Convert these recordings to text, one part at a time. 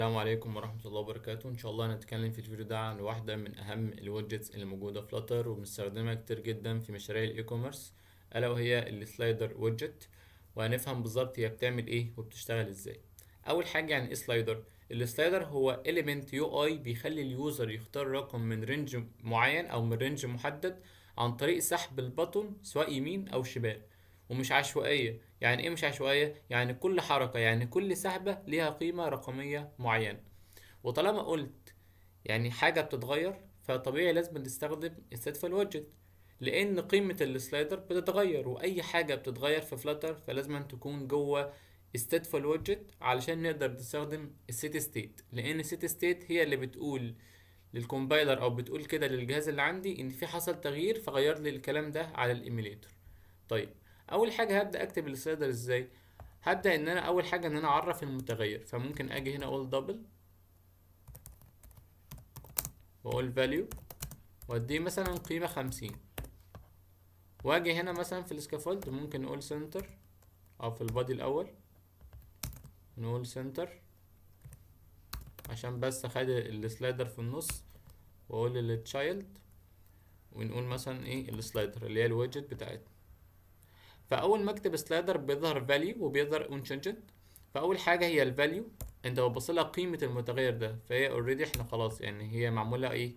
السلام عليكم ورحمة الله وبركاته. إن شاء الله هنتكلم في الفيديو ده عن واحدة من أهم ال widgets اللي موجودة في Flutter وبنستخدمها كتير جدا في مشاريع ال e-commerce، ألا وهي ال slider widget، وهنفهم بالظبط هي بتعمل إيه وبتشتغل إزاي. أول حاجة، يعني إيه slider؟ ال slider هو element UI بيخلي ال user يختار رقم من range معين أو من range محدد عن طريق سحب ال button سواء يمين أو شمال، ومش عشوائية. يعني ايه مش عشوائية؟ يعني كل حركة، يعني كل سحبة ليها قيمة رقمية معينة. وطالما قلت يعني حاجة بتتغير، فطبيعي لازم نستخدم stateful widget، لأن قيمة ال slider بتتغير، وأي حاجة بتتغير في Flutter فلازم تكون جوه stateful widget علشان نقدر نستخدم ال set state، لأن ال set state هي اللي بتقول لل compiler أو بتقول كده للجهاز اللي عندي إن في حصل تغيير فغير لي الكلام ده على ال emulator. أول حاجة هبدأ أكتب ال slider إزاي؟ هبدأ إن أنا أول حاجة إن أنا أعرف المتغير، فممكن أجي هنا أقول double وأقول value وأديه مثلا قيمة 50، وأجي هنا مثلا في ال scaffold ممكن نقول center، أو في ال body الأول نقول center عشان بس أخلي ال slider في النص، وأقول لل child ونقول مثلا إيه ال slider اللي هي ال widget بتاعتنا. فأول ما أكتب slider بيظهر value وبيظهر on changed. فأول حاجة هي ال value، أنت بتبص لها قيمة المتغير ده، فهي already إحنا خلاص يعني هي معمولة إيه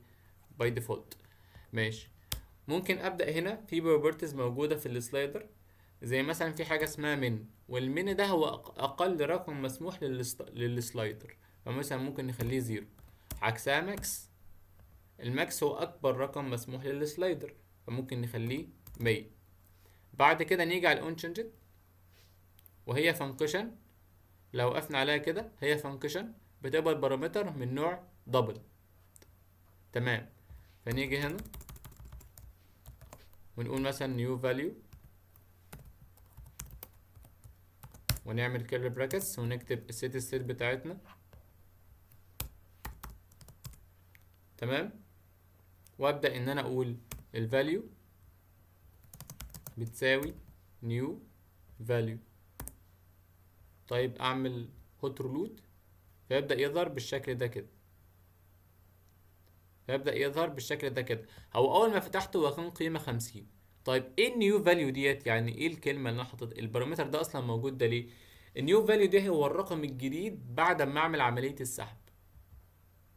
by default. ماشي، ممكن أبدأ هنا في properties موجودة في ال slider، زي مثلا في حاجة اسمها min، وال min ده هو أقل رقم مسموح لل slider، فمثلا ممكن نخليه 0. عكسها max، ال max هو أكبر رقم مسموح لل slider، فممكن نخليه 100. بعد كده نيجي على ال on changed، وهي function لو وقفنا عليها كده هي function بتقبل parameter من نوع double. تمام، فنيجي هنا ونقول مثلا new value ونعمل curly brackets ونكتب ال set state بتاعتنا. تمام، وابدا ان انا اقول ال value بتساوي new value. اعمل hot reload فيبدأ يظهر بالشكل ده كده، فيبدأ يظهر بالشكل ده كده. هو اول ما فتحته هو كان قيمة 50. ايه ال new value ديت؟ يعني ايه الكلمة اللي انا حاططها؟ ال parameter ده اصلا موجود ده ليه؟ ال new value ده هو الرقم الجديد بعد ما اعمل عملية السحب.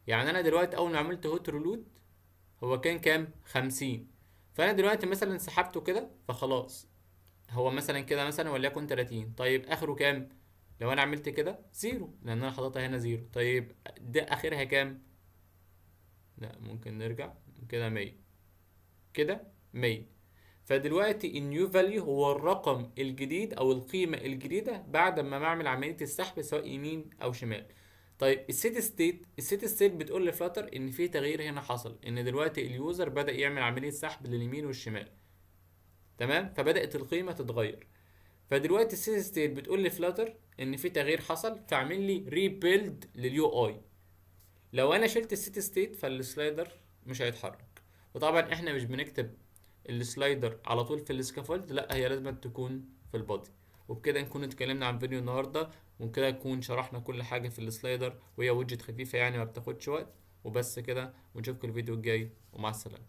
يعني انا دلوقتي اول ما عملت hot reload هو كان كام؟ 50. فانا دلوقتي مثلا سحبته كده، فخلاص هو مثلا كده مثلا وليكن 30. اخره كام؟ لو انا عملت كده 0، لان انا حاططها هنا 0. ده اخرها كام؟ لا ممكن نرجع كده 100، كده 100. فدلوقتي ال new value هو الرقم الجديد او القيمة الجديدة بعد ما بعمل عملية السحب سواء يمين او شمال. ال set state، ال set state بتقول ل Flutter ان في تغيير هنا حصل، ان دلوقتي ال user بدأ يعمل عملية سحب لليمين والشمال. تمام، فبدأت القيمة تتغير. فدلوقتي ال set state بتقول ل Flutter ان في تغيير حصل، فاعمل لي rebuild لل UI. لو انا شلت ال set state فال slider مش هيتحرك. وطبعا احنا مش بنكتب ال slider على طول في ال scaffold، لا هي لازم تكون في ال body. وبكده نكون اتكلمنا عن فيديو النهارده، وبكده نكون شرحنا كل حاجه في ال slider، وهي widget خفيفه يعني ما بتاخدش وقت. وبس كده، ونشوفكم الفيديو الجاي، ومع السلامه.